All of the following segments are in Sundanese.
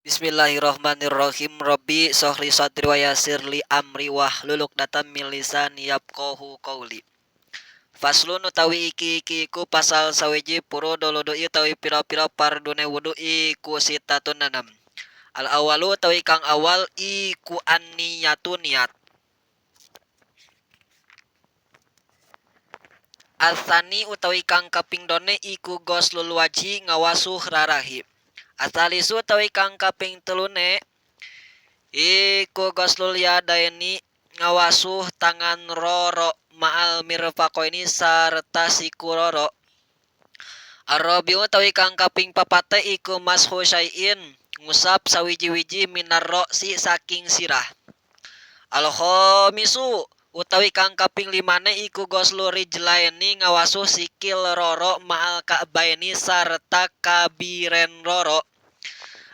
Bismillahirrahmanirrahim. Rabbi shrah li sadri wa yassir li amri wahlul 'uqdatam min lisani yafqahu qauli. Faslun utawi iki iki iku pasal sawiji furudul wudu'i utawi pira-pira fardune wudu iku sittatun enem. Al awalu utawi kang awal iku an-niyatu niat. Atsani utawi kang kaping done iku ghoslul wajhi ngawasuh rarahi. Atsalisu utawi kang kaping telune iku ghoslul yadaini ngawasuh tangan roro ma'al mirfaqaini sarta siku roro. Arrabi'u utawi kang kaping papate iku mashu syai'in ngusap sawiji-wiji minar ra'si saking sirah. Al khamisu utawi kang kaping limane iku ghuslu rijlaini ngawasuh sikil roro ma'al ka'baini sarta kabiren roro.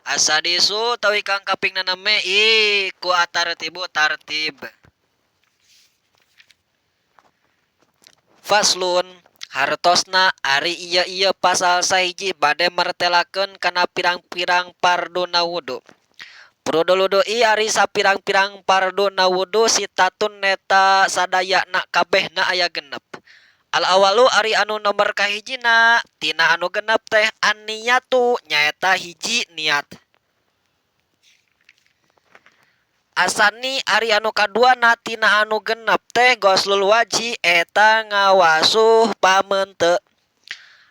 Asadisu utawi kang kaping neneme iku atartibu tartib. Faslun hartosna ari ieu-ieu pasal sahiji bade martelakeun kana pirang-pirang farduna wudu. Fardul wudu'i ari sapirang-pirang farduna wudu sitatun neta sadayana kabehna aya genep. Al awalu ari anu nomor kahijina tina anu genep teh an-niyatu nyaeta hiji niat. Asani ari anu kaduana tina anu genep teh ghoslul wajhi eta ngawasuh pamente.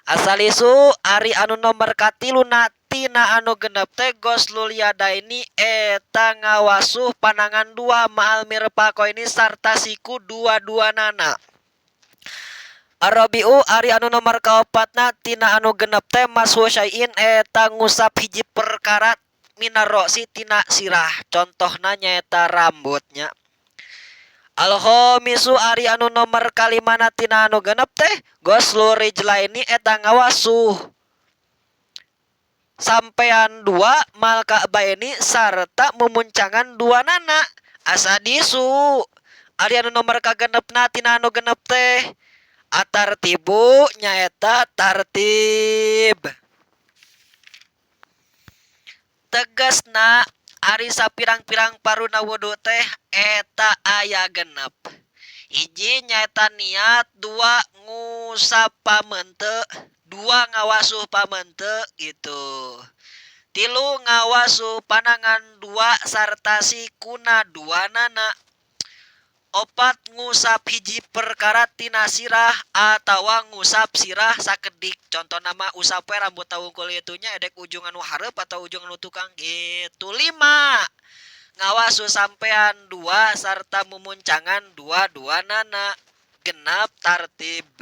Asalisu ari anu nomor katiluna tina anu genep teh ghoslul yadaini eta ngawasuh panangan dua ma'al mirfaqaini sarta siku dua-duanana. Arrabi'u ari anu nomor kaopatna tina anu genep teh mashu syai'in eta ngusap hiji perkara minar ra'si tina sirah contohna nyaeta rambutnya. Al khamisu ari anu nomor kalimana tina anu genep teh ghuslu rijlaini eta ngawasuh sampean dua mal ka'baini sarta mumuncangan dua nana. Asadisu ari anu nomor kagenepna tina anu genep teh atartibu nyaeta tartib. Tegasna ari sapirang-pirang paruna wudu teh eta aya genep. Hiji nyaeta niat, dua ngusap pamente, dua ngawasuh pamente gitu. Tilu ngawasuh panangan dua sarta sikuna dua nana. Opat ngusap hiji perkara tina sirah atawa ngusap sirah sakedik. Contohna mah usap we rambut wungkul itu nya edek ujung anu hareup atau ujung anu tukang gitu. Lima ngawasuh sampean dua sarta mumuncangan dua-dua nana. Genap tartib.